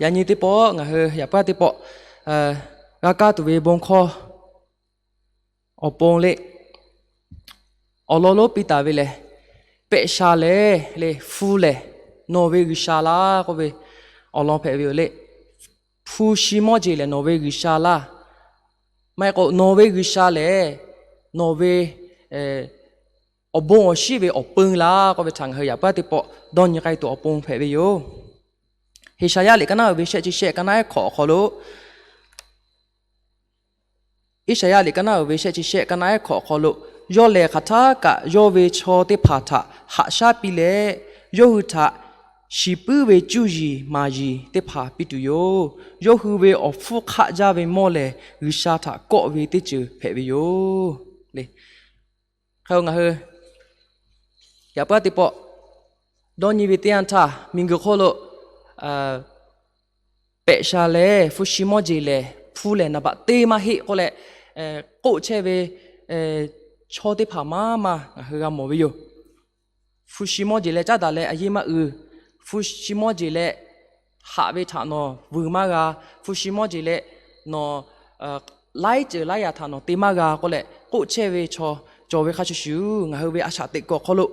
Yaꞈ nyi teˇ pawˆ ngaˬ hui yaꞈ puiˉ teˇ pawˆ g'a kaˇ tuˬ ve bon hkawˇ awˬ pon le, awˬ lawn lonˉ piˇ taˍ ve lehˬ, Pehꞈ sha lehˬ le, hpu lehˬ nawˬ ve G'uiˬsha laˇ k'oˆ ve awˬ lawn hpehꞈ ve yoˬ le. Hpu shi mawˇ jeˬ lehˬ nawˬ ve G'uiˬsha laˇ. Maˇ heˆ k'o nawˬ ve G'uiˬsha lehˬ nawˬ ve awˬ bon awˬ shinˉ ve awˬ pon laˇ k'oˆ ve htaꞈ ngaˬ hui yaꞈ puiˉ teˇ pawˆ dawˇ nyi k'ai tuˬ awˬ pon hpehꞈ ve yoˬ. Heˍsaˍyaˆ liꞈ kaˇ naˉ uiˍ ve shehˆ chi shehˆ kaˇ naˉ ehˉ hkawꞈ awˬ hk'aw lo, Iˉsaˍyaˆ liꞈ kaˇ naˉ uiˍ ve shehˆ chi shehˆ kaˇ naˉ ehˉ hkawꞈ awˬ hk'aw lo, yawˇ lehˬ hk'aˬ htaˇ kaꞈ yawˇ ve chaw teˇ hpaˍ htaꞈ haꞈ shaˉ piˇ leh, yawˇ hui htaꞈ shiˍ puiˉ ve cuˇ yiˍ maˍ yiˍ teˇ hpaˍ piˇ tuˬ yoˬ. Yawˇ hui ve awˬ hpfuhˇ hk'aˆ jaˇ ve mawˇ lehˬ, G'uiˬsha htaꞈ kawˆ ve teˇ ceuˬ hpehꞈ ve yoˬ le. Hk'e ngaˬ hui yaꞈ puiˉ teˇ pawˆ dawˇ nyi ve teˇ yanˇ htaˇ, miˬguiˬ hk'oˆ lo Pehꞈ sha lehˬ, hpu shi mawˇ jeˬ lehˬ, hpu lehˬ naˍ baꞈ teˇ maˇ heˆ k'oˆ leh k'oˆ chehˇ ve chaw teˇ hpaˍ maˇ maˇ ngaˬ hui g'a mawˬ ve yoˬ. Hpu shi mawˇ jeˬ leh caˉ daꞈ leh a yeˇ maˇ uiˍ. Hpu shi mawˇ jeˬ leh haꞈ ve htaꞈ nawˬ vuiˬ maˇ g'a. Hpu shi mawˇ jeˬ leh nawˬ laiˉ ceuˬ laiˉ yaꞈ htaꞈ nawˬ te maˇ g'a k'oˆ leh k'oˆ chehˇ ve chaw cawˬ ve hk'a shuˍ shuˍ, ngaˬ hui ve a shaꞈ teꞈ kuiˬ awˬ hk'aw lo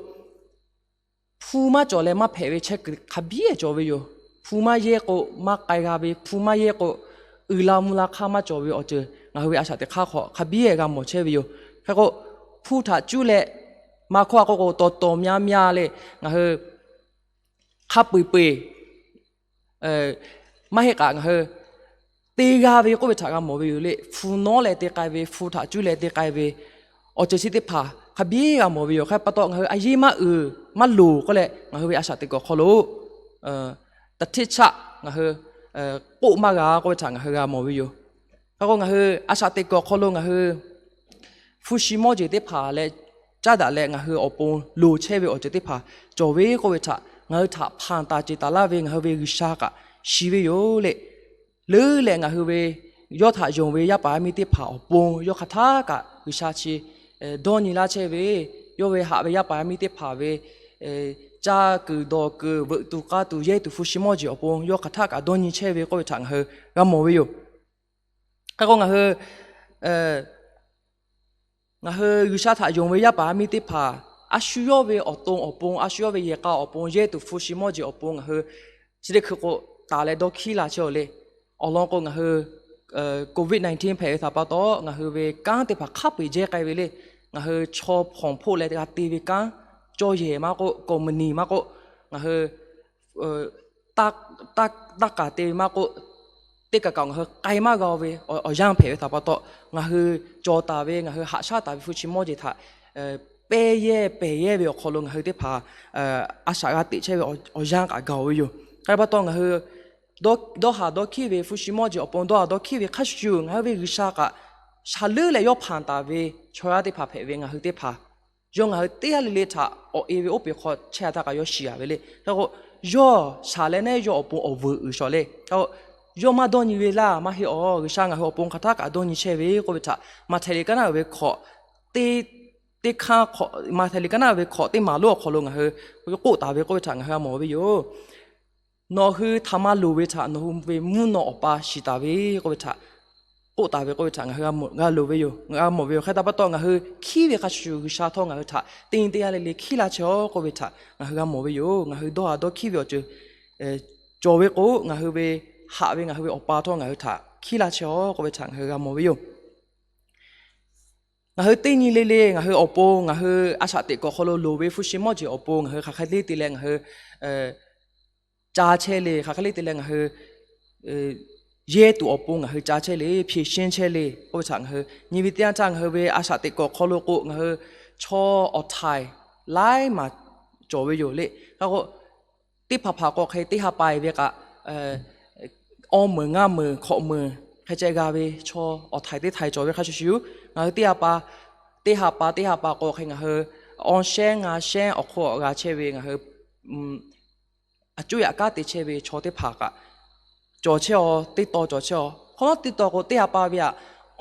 hpu maˇ cawˬ leh maˇ hpehꞈ ve chehˇ kuiˬ hk'a biˉ cawˬ ve yoˬ. Hpu maˇ yehˇ k'o maˇ k'ai g'a ve, hpu maˇ yehˇ k'o uiˍ la mvuh la hk'aˇ maˇ cawˬ ve awˬ ceuˬ ngaˬ hui ve a shaꞈ teꞈ hk'aˇ hk'aw hk'a biˉ g'a mawˬ chehˇ ve yoˬ. Hk'e k'o, hpu htaꞈ cuˇ leh maˇ hkawˇ a k'oˆ k'o, tawˍ tawˍ myaˇ myaˇ le, ngaˬ hui hk'a peu eˬ peu eˬ maˇ heˆ k'aꞈ ngaˬ hui te g'a ve k'oˆ ve htaꞈ g'a mawˬ ve yoˬ le. Hpu nawˉ leh te k'ai ve, hpu htaꞈ cuˇ leh te k'ai ve awˬ ceuˬ chi teˇ hpaˍ hk'a biˉ g'a mawˬ ve yoˬ. Hk'e pa taw ngaˬ hui a yeˇ maˇ uiˍ maˇ loˍ k'oˆ leh ngaˬ hui ve a shaꞈ teꞈ kuiˬ awˬ hk'aw lo ตะเทศะ ngaˬ hui k'oˆ maˇ g'a k'oˆ ve htaꞈ ngaˬ hui g'a mawˬ ve yoˬ. Hk'e k'o ngaˬ hui a shaꞈ teꞈ kuiˬ awˬ hk'aw lo ngaˬ hui hpu shi mawˇ jeˬ teˇ hpaˍ leh caˉ daꞈ leh ngaˬ hui awˬ pon loˍ chehˇ ve awˬ ceuˬ teˇ hpaˍ cawˬ ve k'oˆ ve htaꞈ ngaˬ hui htaꞈ hpanˍ taˍ ceˬ taˍ laˇ ve ngaˬ hui ve G'uiˬsha kaꞈ shiˍ ve yoˬ le. Leuˉ leh ngaˬ hui ve yawˇ htaꞈ yonˍ ve yaˇ paˍ yaˇ miˇ teˇ hpaˍ awˬ pon yawˇ hk'aˬ htaˇ kaꞈ G'uiˬsha chi dawˇ nyi laˇ chehˇ ve, yawˇ ve haꞈ ve yaˇ paˍ yaˇ miˇ teˇ hpaˍ ve caˇ kuiˬ dawˬ kuiˬ veuꞈ tuˬ k'a tuˬ yehˇ tuˬ hpu shi mawˇ jeˬ awˬ pon yawˇ hk'aˬ htaˇ kaꞈ dawˇ nyi chehˇ ve k'oˆ ve htaꞈ ngaˬ hui g'a mawˬ ve yoˬ. Hk'e k'o ngaˬ hui ngaˬ hui G'uiˬsha htaꞈ yonˍ ve yaˇ paˍ yaˇ miˇ teˇ hpaˍ a shu yawˇ ve awˬ to awˬ pon, a shu yawˇ ve yehˬ k'a awˬ pon, yehˇ tuˬ hpu shi mawˇ jeˬ awˬ pon ngaˬ hui chi teˇ hkui k'o taˍ leh dawˇ hkiˉ la chehˇ-oˬ le. Awˬ lawn k'o ngaˬ hui COVID nineteen hpehꞈ ve htaꞈ pa taw ngaˬ hui ve kanˉ teˇ hpaˍ hk'a peu eˬ jehˇ k'ai ve le. Ngaˬ hui chaw hpawnˬ hpoˆ leh g'a te ve kanˉ, cawˇ yehˬ maˇ k'oˆ, company maˇ k'oˆ, ngaˬ hui taˇ k'aˍ te ve maˇ k'oˆ, teˇ kaˬ kaꞈ ngaˬ hui k'ai maˇ g'a-o ve awˬ yanˇ hpehꞈ ve htaꞈ pa taw, ngaˬ hui cawˬ taˍ ve, ngaˬ hui haꞈ shaˉ taˍ ve hpu shi mawˇ jeˬ htaꞈ pehˇ yehˇ pehˬ yehˇ ve awˬ hk'aw lo ngaˬ hui teˇ hpaˍ a shaꞈ g'a teꞈ chehˇ ve awˬ yanˇ kaꞈ gaˬ-oˬ ve yoˬ. Hk'e pa taw ngaˬ hui dawˇ haˍ dawˇ hkiˉ ve hpu shi mawˇ jeˬ awˬ pon dawˇ haˍ dawˇ hkiˉ ve hk'a shuˍ shuˍ ngaˬ hui ve G'uiˬsha kaꞈ shaˍ leuˉ leh yawˇ hpanˍ taˍ ve chaw yaˇ teˇ hpaˍ hpehꞈ ve ngaˬ hui teˇ hpaˍ yawˇ ngaˬ hui teˇ g'aˇ le le htaꞈ awˬ e ve oˇ peˬ hk'aw chehˇ a htaˇ kaꞈ yawˇ shiˍ a ve le. Hk'e k'o, yawˇ shaˍ leh neˉ yawˇ awˬ pon awˬ vuiˬ uiˍ shawˍ le. Hk'e k'o, yawˇ maˇ dawˇ nyi ve laˇ maˇ heˆ-oˬ. G'uiˬsha ngaˬ hui awˬ pon hk'aˬ htaˇ kaꞈ dawˇ nyi chehˇ ve k'oˆ ve htaꞈ Maꞈhtehˍ liꞈ kaˉ naˉ uiˍ ve hkawꞈ teˇ, teˇ hkanˇ, Maꞈhtehˍ liꞈ kaˉ naˉ uiˍ ve hkawꞈ teˇ maˍ lonˉ awˬ hk'aw lo ngaˬ hui k'oˆ taˍ ve k'oˆ ve htaꞈ ngaˬ hui g'a mawˬ ve yoˬ. Nawˬ hui htaꞈ maˇ loˍ ve htaꞈ nawˬ hui ve mvuhˇ naw awˬ pa shiˍ taˍ ve k'oˆ ve htaꞈ k'oˆ taˍ ve k'oˆ ve htaꞈ ngaˬ hui g'a loˍ ve yoˬ, g'a mawˬ ve yoˬ. Hk'e te pa taw ngaˬ hui hkiˉ ve hk'a shuˍ shuˍ G'uiˬsha htawˇ ngaˬ hui htaꞈ teˇ nyi teˇ g'aˇ le le hkiˉ laˇ chehˇ-oˬ k'oˆ ve htaꞈ ngaˬ hui g'a mawˬ ve yoˬ. Ngaˬ hui dawˇ haˍ dawˇ hkiˉ ve awˬ ceuˬ cawˬ ve k'o, ngaˬ hui ve haꞈ ve ngaˬ hui ve Awˬ pa htawˇ ngaˬ hui htaꞈ hkiˉ laˇ chehˇ-oˬ k'oˆ ve htaꞈ ngaˬ hui g'a mawˬ ve yoˬ. Ngaˬ hui teˇ nyi le le ngaˬ hui awˬ pon ngaˬ hui a shaꞈ teꞈ kuiˬ awˬ hk'aw lo loˍ ve hpu shi mawˇ jeˬ awˬ pon ngaˬ hui hk'aˬ hk'e le te leh ngaˬ hui ca chehˇ le, hk'aˬ hk'e le te leh ngaˬ hui yehˇ tuˬ awˬ pon ngaˬ hui ca chehˇ le, ဖြေရှင်း chehˇ le k'oˆ ve htaꞈ ngaˬ hui nyi ve teˇ yanˇ htaˇ ngaˬ hui ve a shaꞈ teꞈ kuiˬ awˬ hk'aw lo k'o ngaˬ hui chaw awˬ htaiˍ laiˉ maˬ cawˬ ve yoˬ le. Hk'e k'o, teˇ hpaˍ hpaˍ k'o hk'e teˇ ha pa-e ve kaꞈ, awˇ meunˍ ngaˇ meunˍ hkawꞈ meunˍ hk'e ceh g'a ve chaw awˬ htaiˍ teˇ htaiˍ cawˬ ve hk'a shuˍ shuˍ, ngaˬ hui teˇ ha pa, teˇ ha pa teˇ ha pa k'o hk'e ngaˬ hui awˇ shehnˉ ngaˇ shehnˉ awˬ hk'oˆ g'a chehˇ ve ngaˬ hui a cuˇ yaꞈ kanˉ te chehˇ ve chaw teˇ hpaˍ kaꞈ cawˬ chehˇ-aw, teˇ taw cawˬ chehˇ-aw. Hk'awꞈ nawˉ teˇ taw k'o teˇ ha pa ve htaꞈ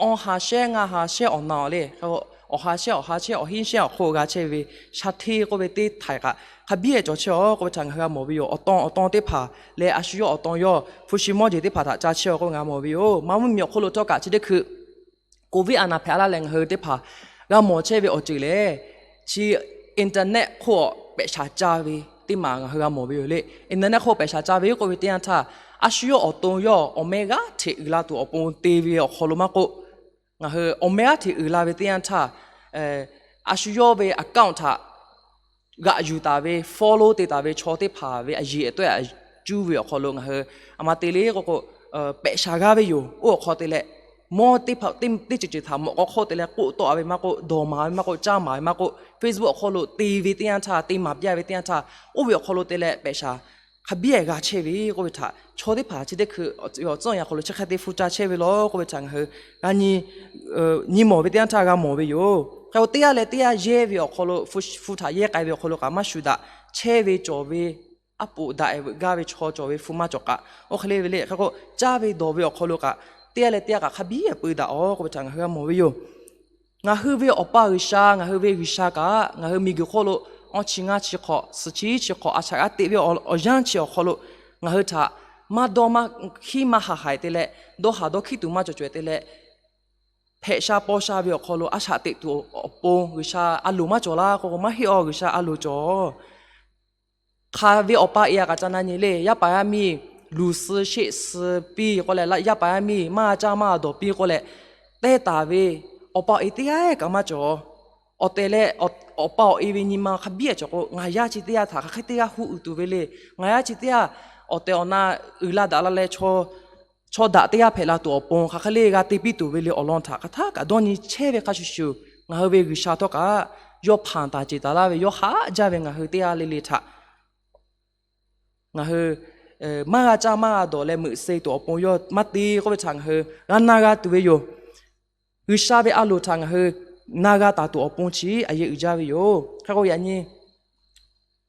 awˇ ha shehnˉ ngaˇ ha shehnˉ awˬ na-aw le. Hk'e k'o, Awˬ ha shehˇ awˬ ha shehˇ, awˬ hinˉ shehˇ awˬ hk'oˆ g'a chehˇ ve sha hteˇ k'oˆ ve teˇ htaiˍ kaꞈ hk'a biˇ cawˬ chehˇ-aˬ k'oˆ ve htaꞈ ngaˬ hui g'a mawˬ ve yoˬ. Awˬ tawn awˬ tawn teˇ hpaˍ leh a shu yawˇ awˬ tawn yawˇ hpu shi mawˇ jeˬ teˇ hpaˍ htaꞈ ca chehˇ-aˬ k'oˆ g'a mawˬ ve yoˬ. Maˇ mvuhˇ miˬ awˬ hk'oˆ lo htawˇ kaꞈ chi teˇ hkui Covid a naˍ hpehꞈ laˇ leh ngaˬ hui teˇ hpaˍ g'a mawˬ chehˇ ve awˬ ceuˬ lehˬ, chi internet hk'oˆ pehꞈ shaˍ caˇ ve teˇ maˬ ngaˬ hui g'a mawˬ ve yoˬ le. Internet hk'oˆ pehꞈ shaˍ caˇ ve k'oˆ ve teˇ yanˇ htaˇ, a shu yawˇ awˬ to yawˇ awˬ meh g'aˇ hteꞈ uiˍ la tuˬ awˬ pon te ve awˬ hk'aw lo maˇ k'oˆ, ngaˬ hui awˬ meh g'aˇ hteꞈ uiˍ la ve teˇ yanˇ htaˇ, a shu yawˇ ve account htaꞈ g'aꞈ yuˬ taˍ ve, follow te taˍ ve chaw teˇ hpaˍ ve a yeˬ a tawehˇ a cuˇ ve awˬ hk'aw lo ngaˬ hui a ma te le k'oˆ k'o, pehꞈ shaˍ g'aˇ ve yoˬ. Oˇ awˬ hk'aw te leh mawˇ teˇ hpaˍ teˇ ceuˬ ceuˬ htaꞈ mawꞈ k'aw hk'oˆ te leh k'oˆ tawˆ-a ve maˇ k'oˆ, dawˬ maˍ ve maˇ k'oˆ, caˇ maˍ ve maˇ k'oˆ, Facebook awˬ hk'aw lo te ve teˇ yanˇ htaˇ, te maˍ piˇ-a ve teˇ yanˇ htaˇ, oˇ ve awˬ hk'aw lo te leh pehꞈ shaˍ hk'a biˇ g'a chehˇ ve k'oˆ ve htaꞈ chaw teˇ hpaˍ chi teˇ hkui awˬ tcuhˉ awˬ yanˇ hk'aw lo chi hk'e te hpu ca chehˇ ve law k'oˆ ve htaꞈ ngaˬ hui g'a nyi, nyi mawˬ ve teˇ yanˇ htaˇ g'a mawˬ ve yoˬ. Hk'e k'o teˇ g'aˇ leh teˇ g'aˇ yehˇ ve awˬ hk'aw lo, hpu, hpu htaꞈ yehˇ k'ai ve awˬ hk'aw lo kaꞈ maˇ shuˍ daꞈ chehˇ ve cawˬ ve, aˉ poꞈ daꞈ-e veuꞈ gaˇ ve chaw cawˬ ve hpu maˇ cawˬ kaꞈ, oˇ hk'e le ve le. Hk'e k'o caˇ ve dawˬ ve awˬ hk'aw lo kaꞈ teˇ g'aˇ leh teˇ g'aˇ kaꞈ hk'a biˇ peuˬ daꞈ-aˬ k'oˆ ve htaꞈ ngaˬ hui g'a mawˬ ve yoˬ. Ngaˬ hui ve Awˬ pa G'uiˬsha, ngaˬ hui ve G'uiˬsha kaꞈ ngaˬ hui miˬguiˬ hk'oˆ lo awˇ chi ngaˇ chi hk'awꞈ, suhˍ chi chi hk'awꞈ a shaꞈ g'a teꞈ ve awˬ yanˇ chi awˬ hk'aw lo ngaˬ hui htaꞈ maˇ dawˇ maˇ hkiˉ maˇ ha haiˬ te leh, dawˇ haˍ dawˇ hkiˉ tuˬ maˇ cawˬ caweh te leh, hpehꞈ sha paw sha ve awˬ hk'aw lo a shaꞈ teꞈ tuˬ awˬ pon G'uiˬsha a loˍ maˇ cawˬ laˇ k'o, maˇ heˆ-aˬ, G'uiˬsha a loˍ cawˬ. Hk'aˬ ve awˬ pa e a kaꞈ ca na nyi le, yaˇ paˍ yaˇ miˇ luˬ suh sheˆ suh piˇ k'oˆ leh, yaˇ paˍ yaˇ miˇ maˇ g'a caˇ maˇ g'a dawˬ piˇ k'oˆ leh, tehˇ taˍ ve awˬ pa awˬ e teˇ g'aˇ kaꞈ maˇ cawˬ. Awˬ tehˬ leh awˬ pa awˬ e ve nyi ma hk'a biˇ cawˬ k'o, ngaˬ yaˇ chi teˇ g'aˇ htaꞈ hk'aˬ hk'e teˇ g'aˇ huˇ uiˍ tuˬ ve le. Ngaˬ yaˇ chi teˇ g'aˇ awˬ tehˬ awˬ na uiˍ la daꞈ la leh chaw daꞈ teˇ g'aˇ hpehꞈ la tuˬ awˬ pon hk'aˬ hk'e le g'a te piˇ tuˬ ve le awˬ lawn htaꞈ hk'aˬ htaˇ kaꞈ dawˇ nyi chehˇ ve hk'a shuˍ shuˍ, ngaˬ hui ve G'uiˬsha htawˇ kaꞈ yawˇ hpanˍ taˍ ceˬ taˍ laˇ ve, yawˇ haꞈ jaˇ ve ngaˬ hui teˇ g'aˇ le le htaꞈ ngaˬ hui maˇ g'a caˇ maˇ g'a dawˬ leh meuꞈ suh tuˬ awˬ pon yawˇ maˇ te k'oˆ ve htaꞈ ngaˬ hui g'a na g'a tuˬ ve yoˬ. G'uiˬsha ve a loˍ htaꞈ ngaˬ hui na g'a taˍ tuˬ awˬ pon chi a yehˬ uiˍ jaˇ ve yoˬ. Hk'e k'o yaꞈ nyi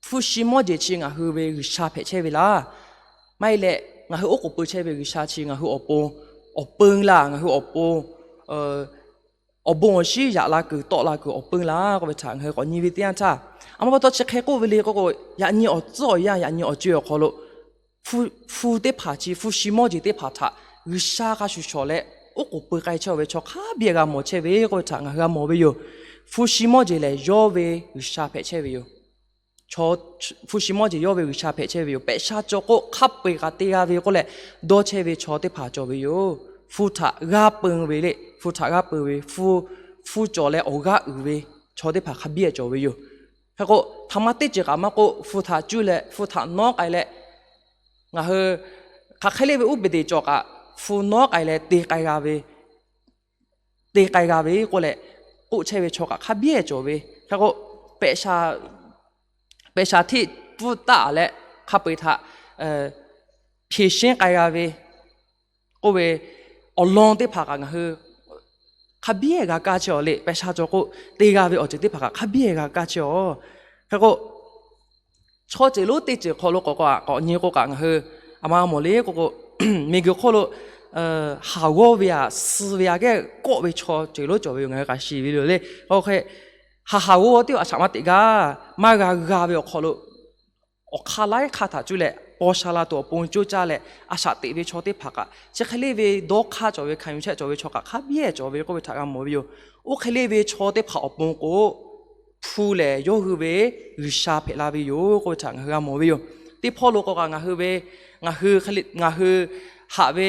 hpu shi mawˇ jeˬ chi ngaˬ hui ve G'uiˬsha hpehꞈ chehˇ ve laˇ. Maˇ heˆ leh, ngaˬ hui oˉ k'oˍ pui chehˇ ve G'uiˬsha chi ngaˬ hui awˬ pon awˬ peun laˇ, ngaˬ hui awˬ pon awˬ bon awˬ shinˉ yaꞈ la kuiˬ tawˆ la kuiˬ awˬ peun laˇ k'oˆ ve htaꞈ ngaˬ hui k'awꞈ nyi ve teˇ yanˇ htaˇ, a ma pa taw chi hk'e k'oˆ ve le k'oˆ k'o, yaꞈ nyi awˬ tcuhˉ awˬ yanˇ, yaꞈ nyi awˬ co-e awˬ hk'aw lo hpu teˇ hpaˍ chi, hpu shi mawˇ jeˬ teˇ hpaˍ htaꞈ G'uiˬsha hk'a shuˍ shawˍ leh oˉ k'oˍ pui k'ai chehˇ-aˬ ve chaw hk'a biˇ g'a mawˬ chehˇ ve k'oˆ ve htaꞈ ngaˬ hui g'a mawˬ ve yoˬ. Hpu shi mawˇ jeˬ lehˬ yawˇ ve G'uiˬsha hpehꞈ chehˇ ve yoˬ. Hpu shi mawˇ jeˬ yawˇ ve G'uiˬsha hpehꞈ chehˇ ve yoˬ. Pehꞈ sha cawˬ k'o hk'a peu-eˬ kaꞈ te g'a ve k'oˆ leh dawˇ chehˇ ve chaw teˇ hpaˍ cawˬ ve yoˬ. Hpu htaꞈ g'aˇ peun ve le, hpu htaꞈ g'aˇ peun ve, hpu, hpu cawˬ leh awˬ g'aˇ uiˍ ve chaw teˇ hpaˍ hk'a biˇ cawˬ ve yoˬ. Hk'e k'o hk'aˬ ma teˇ ceuˬ kaꞈ maˇ k'oˆ, hpu htaꞈ cuˇ leh hpu htaꞈ nawˉ k'ai leh, ngaˬ hui hk'aˬ hk'e le ve uˉ peˍ te cawˬ kaꞈ hpu nawˉ k'ai leh te k'ai g'a ve, te k'ai g'a ve k'oˆ leh k'oˆ chehˇ ve chaw kaꞈ hk'a biˇ cawˬ ve. Hk'e k'o pehꞈ sha hteˇ pfuhˇ taˆ leh hk'a peu-eˬ htaꞈ hpeˍ shehnˉ k'ai g'a ve k'oˆ ve awˬ lawn teˇ hpaˍ kaꞈ ngaˬ hui hk'a biˇ g'a kaˇ chehˇ-aˬ le. Pehꞈ sha cawˬ k'o te g'a ve awˬ ceuˬ teˇ hpaˍ kaꞈ hk'a biˇ g'a kaˇ chehˇ-aˬ. Hk'e k'o chaw ceuˬ lonˉ teˇ ceuˬ hk'aw lo k'awꞈ k'awꞈ nyi k'o kaꞈ ngaˬ hui a ma mawˬ le k'oˆ k'o, miˬguiˬ hk'oˆ lo haˍ g'awˇ ve aꞈ, suh ve aꞈ kehˉ kawˆ ve chaw ceuˬ lonˉ cawˬ ve yoˬ. Ngaˬ hui k'a shiˍ ve yoˬ le. Hk'e haˍ haˍ g'awˇ g'awˇ teˇ hpaˍ a shaꞈ maˇ teꞈ gaˇ, maˇ g'a g'a ve awˬ hk'aw lo awˬ hk'aˇ laiˉ hk'aˇ htaꞈ cuˇ leh paw sha la tuˬ awˬ pon coˇ caˇ leh a shaꞈ teꞈ ve chaw teˇ hpaˍ kaꞈ chi hk'e le ve dawˇ hk'aˇ cawˬ ve, hkanˍ yuˬ chehˇ cawˬ ve chaw kaꞈ hk'a biˇ cawˬ ve k'oˆ ve htaꞈ g'a mawˬ ve yoˬ. Oˇ hk'e le ve chaw teˇ hpaˍ awˬ pon k'o, hpu lehˬ yawˇ hui ve G'uiˬsha hpehꞈ la ve yoˬ k'oˆ ve htaꞈ ngaˬ hui g'a mawˬ ve yoˬ. Teˇ hpawˇ lo k'o kaꞈ ngaˬ hui ve, ngaˬ hui, ngaˬ hui haꞈ ve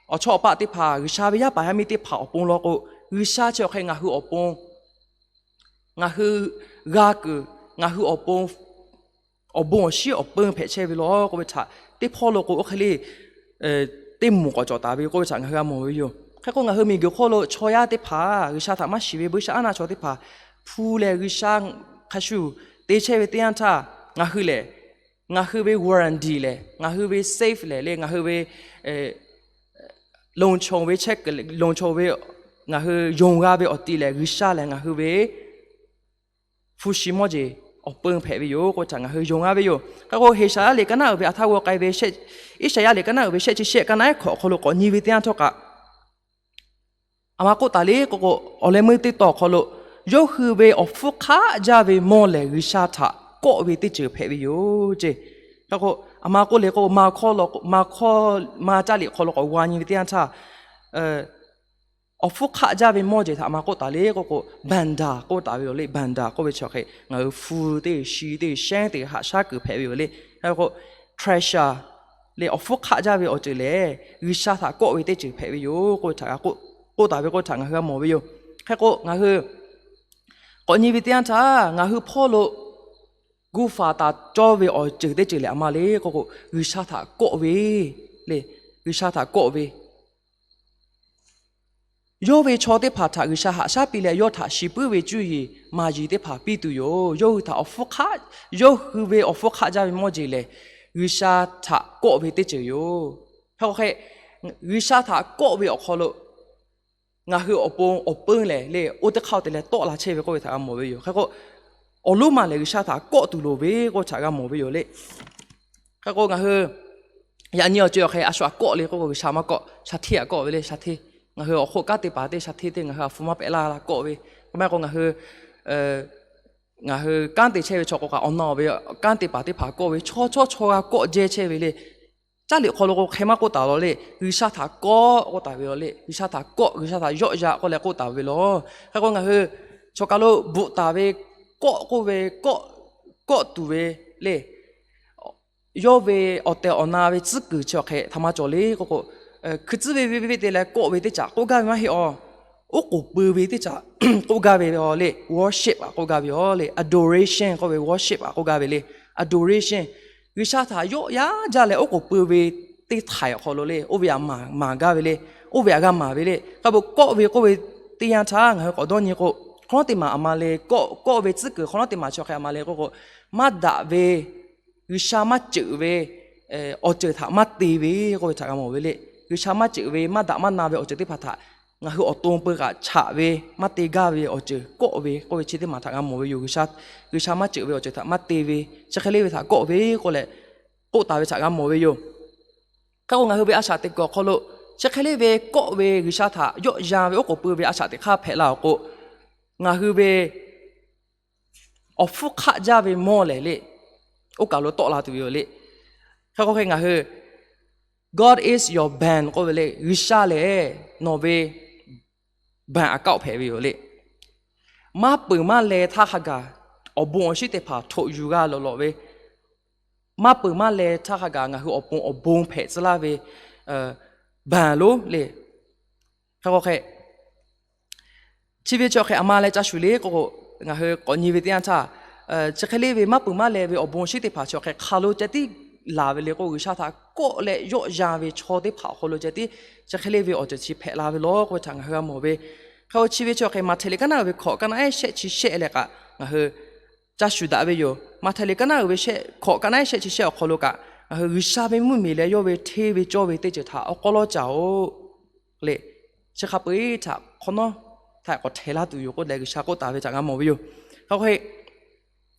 awˬ chawˇ awˬ paˆ teˇ hpaˍ, G'uiˬsha ve yaˇ paˍ yaˇ miˇ teˇ hpaˍ awˬ pon law k'o, G'uiˬsha chi awˬ hk'e ngaˬ hui awˬ pon ngaˬ hui g'a kuiˬ, ngaˬ hui awˬ pon awˬ bon awˬ shinˉ awˬ peun hpehꞈ chehˇ ve law k'oˆ ve htaꞈ teˇ hpawˇ lo k'o oˇ hk'e le teˇ moˍ k'awꞈ cawˬ taˍ ve k'oˆ ve htaꞈ ngaˬ hui g'a mawˬ ve yoˬ. Hk'e k'o ngaˬ hui miˬguiˬ hk'oˆ lo chaw yaˇ teˇ hpaˍ, G'uiˬsha htaꞈ maˇ shiˍ ve buiˇshaˆaˉ naˆ chaw teˇ hpaˍ, hpu lehˬ G'uiˬsha hk'a shuˍ te chehˇ ve teˇ yanˇ htaˇ, ngaˬ hui lehˬ, ngaˬ hui ve warranty lehˬ, ngaˬ hui ve safe lehˬ le, ngaˬ hui ve lonˍ chawˬ ve chehˇ kuiˬ, lonˍ chawˬ ve ngaˬ hui yonˍ g'a ve awˬ ti lehˬ, G'uiˬsha lehˬ ngaˬ hui ve hpu shi mawˇ jeˬ awˬ peun hpehꞈ ve yoˬ k'oˆ ve htaꞈ ngaˬ hui yonˍ g'a ve yoˬ. Hk'e k'o Heˍsaˍyaˆ liꞈ ka naˉ uiˍ ve aˬ htaˇ g'aw k'ai ve, Iˉsaˍyaˆ liꞈ ka naˉ uiˍ ve shehˆ chi shehˆ ka naˉ ehˉ hkawꞈ awˬ hk'aw lo k'awꞈ nyi ve teˇ yanˇ htawˇ kaꞈ, a ma k'oˆ taˍ le k'o k'o, awˬ leh meuˇ teˇ tawn awˬ hk'aw lo Yawˇ hui ve awˬ hpfuhˇ hk'aˆ jaˇ ve mawˇ lehˬ, G'uiˬsha htaꞈ kawˆ ve teˇ ceuˬ hpehꞈ ve yoˬ ceˇ. Hk'e k'o, aˬ ma k'oˆ le k'o, ma hkawˇ, ma hkawˇ, ma caˇ liꞈ hk'aw lo k'awꞈ g'a nyi ve teˇ yanˇ htaˇ, awˬ hpfuhˇ hk'aˆ jaˇ ve mawˇ jeˬ htaꞈ aˬ ma k'oˆ taˍ le k'oˆ k'o, banda k'oˆ taˍ ve yoˬ le. Banda k'oˆ ve chi hk'e ngaˬ hui hpu teˇ, shi teˇ, shehnˉ teˇ haꞈ shaˉ kuiˬ hpehꞈ ve yoˬ le. Hk'e k'o, treasure le, awˬ hpfuhˇ hk'aˆ jaˇ ve awˬ ceuˬ lehˬ, G'uiˬsha htaꞈ kawˆ ve teˇ ceuˬ hpehꞈ ve yoˬ k'oˆ ve htaꞈ g'a k'oˆ taˍ ve k'oˆ ve htaꞈ ngaˬ hui g'a mawˬ ve yoˬ. Hk'e k'o, ngaˬ hui k'awꞈ nyi ve teˇ yanˇ htaˇ, ngaˬ hui hpawˇ lo gu faˍ taˍ cawˇ ve awˬ ceuˬ teˇ ceuˬ lehˬ aˬ ma le k'oˆ k'o, G'uiˬsha htaꞈ kawˆ ve le. G'uiˬsha htaꞈ kawˆ ve, yawˇ ve chaw teˇ hpaˍ htaꞈ G'uiˬsha haꞈ shaˉ piˇ leh, yawˇ htaꞈ shiˍ puiˉ ve cuˇ yiˍ maˍ yiˍ teˇ hpaˍ piˇ tuˬ yoˬ. Yawˇ hui htaꞈ awˬ hpfuhˇ hk'aˆ, yawˇ hui ve awˬ hpfuhˇ hk'aˆ jaˇ ve mawˇ jeˬ lehˬ, G'uiˬsha htaꞈ kawˆ ve teˇ ceuˬ yoˬ. Hk'e k'o hk'e, G'uiˬsha htaꞈ kawˆ ve awˬ hk'aw lo ngaˬ hui awˬ pon awˬ peunˇ lehˬ le, oˇ teˇ hk'aˇ te leh tawˆ la chehˇ ve k'oˆ ve htaꞈ g'a mawˬ ve yoˬ. Hk'e k'o, awˬ lonˉ ma lehˬ G'uiˬsha htaꞈ kawˆ tuˬ loˍ ve k'oˆ ve htaꞈ g'a mawˬ ve yoˬ le. Hk'e k'o, ngaˬ hui yaꞈ nyi awˬ ceuˬ awˬ hk'e a shu htaꞈ kawˆ le k'oˆ k'o, G'uiˬsha maˇ kawˆ, sha hteˇ htaꞈ kawˆ ve le. Sha hteˇ, ngaˬ hui awˬ hk'oˆ kanˉ te paˍ teˇ sha hteˇ teˇ ngaˬ hui a hpu maˇ pehꞈ laˇ laˇ kawˆ ve. K'o maˇ k'o ngaˬ hui, ngaˬ hui kanˉ te chehˇ ve chaw k'o kaꞈ awˬ na ve kanˉ te paˍ teˇ hpaˍ kawˆ ve, chaw chawˇ chaw g'a kawˆ jehˇ chehˇ ve le. Caˇ liꞈ hk'aw lo k'o hk'e maˇ k'oˆ taˍ law le, G'uiˬsha htaꞈ kawˆ k'oˆ taˍ ve yoˬ le. G'uiˬsha htaꞈ kawˆ, G'uiˬsha htaꞈ yawˆ yan k'oˆ leh k'oˆ taˍ ve law. Hk'e k'o ngaˬ hui chaw kaˬ lo bvuhꞈ taˍ ve kawˆ k'oˆ ve, kawˆ tuˬ ve le. Yawˇ ve awˬ tehˬ awˬ na ve tcuhˉ kuiˬ chi awˬ hk'e htaꞈ maˇ cawˬ le k'oˆ k'o, hkui tcuhˉ ve venˇ venˇ te leh kawˆ ve teˇ caꞈ k'oˆ gaˇ ve maˇ heˆ aˬ. Oˉ k'oˍ pui ve teˇ caꞈ k'oˆ gaˇ ve le. Worship kaꞈ k'oˆ gaˇ ve yoˬ le. Adoration k'oˆ ve worship kaꞈ k'oˆ gaˇ ve le. Adoration, G'uiˬsha htaꞈ yawˆ yan jaˇ leh oˉ k'oˍ pui ve teˇ htaiˍ awˬ hk'aw lo le, oˇ ve htaꞈ maˍ maˍ gaˇ ve le. Oˇ ve htaꞈ g'a maˍ ve le. Hk'a peu kawˆ ve k'oˆ ve teˇ yanˇ htaˇ ngaˬ hui k'awꞈ dawˇ nyi k'o, hk'awꞈ nawˉ teˇ maˬ aˬ ma le, kawˆ, kawˆ ve tcuhˉ kuiˬ hk'awꞈ nawˉ teˇ maˬ chi awˬ hk'e aˬ ma le k'oˆ k'o, maˇ daꞈ ve, G'uiˬsha maˇ ceuˬ ve awˬ ceuˬ htaꞈ maˇ te ve k'oˆ ve htaꞈ g'a mawˬ ve le. G'uiˬsha maˇ ceuˬ ve maˇ daꞈ maˇ na ve awˬ ceuˬ teˇ hpaˍ htaꞈ ngaˬ hui awˬ to peu kaꞈ chaꞈ ve, maˇ te gaˇ ve awˬ ceuˬ kawˆ ve k'oˆ ve chi teˇ maˬ htaꞈ g'a mawˬ ve yoˬ. G'uiˬsha, G'uiˬsha maˇ ceuˬ ve awˬ ceuˬ htaꞈ maˇ te ve, chi hk'e le ve htaꞈ kawˆ ve k'oˆ leh k'oˆ taˍ ve htaꞈ g'a mawˬ ve yoˬ. Hk'e k'o ngaˬ hui ve a shaꞈ teꞈ kuiˬ awˬ hk'aw lo chi hk'e le ve kawˆ ve G'uiˬsha htaꞈ yawˆ yan ve oˉ k'oˍ pui ve a shaꞈ teꞈ hk'aˇ hpehꞈ la awˬ k'o, ngaˬ hui ve awˬ hpfuhˇ hk'aˆ jaˇ ve mawˇ lehˬ le, oˇ kaˬ lo tawˆ la tuˬ ve yoˬ le. Hk'e k'o hk'e ngaˬ hui God is your ban k'oˆ ve le, G'uiˬsha lehˬ nawˬ ve ban aꞈ kaoˆ hpehꞈ ve yoˬ le. Maˇ peuˬ maˇ leh htaˇ hk'a gaˬ awˬ bon awˬ shinˉ teˇ hpaˍ htoꞈ yuˬ g'a lawꞈ lawꞈ ve, maˇ peuˬ maˇ leh htaˇ hk'a gaˬ ngaˬ hui awˬ pon awˬ bon hpehꞈ tcuh laˇ ve ban lonˉ le. Hk'e k'o hk'e chi ve chi awˬ hk'e aˬ ma leh ca shuˍ le k'o, ngaˬ hui k'awꞈ nyi ve teˇ yanˇ htaˇ, chi hk'e le ve maˇ peuˬ maˇ leh ve awˬ bon awˬ shinˉ teˇ hpaˍ chi awˬ hk'e hk'a lo ceh tiˉ laˬ ve le k'o, G'uiˬsha htaꞈ kawˆ leh yawˆ yan ve chaw teˇ hpaˍ awˬ hk'aw lo ceh tiˉ chi hk'e le ve awˬ ceuˬ chi hpehꞈ la ve law k'oˆ ve htaꞈ ngaˬ hui g'a mawˬ ve. Hk'e k'o chi ve chi awˬ hk'e Maꞈhtehˍ liꞈ kaˉ naˉ uiˍ ve hkawꞈ kaˉ naˉ ehˉ shehˆ chi shehˆ leh kaꞈ ngaˬ hui ca shuˍ daꞈ ve yoˬ. Maꞈhtehˍ liꞈ kaˉ naˉ uiˍ ve shehˆ hkawꞈ kaˉ naˉ ehˉ shehˆ chi shehˆ awˬ hk'aw lo kaꞈ ngaˬ hui G'uiˬsha ve mvuhˇmiˬ leh yawˇ ve hteˇ ve cawˇ ve teˇ ceuˬ htaꞈ awˬ k'aw lawˉ caˍ-oꞈ le. Chi hk'a peu-eˬ htaꞈ hk'awꞈ nawˉ htaꞈ k'awꞈ htehˍ laˇ tuˬ yoˬ k'oˆ leh G'uiˬsha k'oˆ taˍ ve htaꞈ g'a mawˬ ve yoˬ. Hk'e k'o hk'e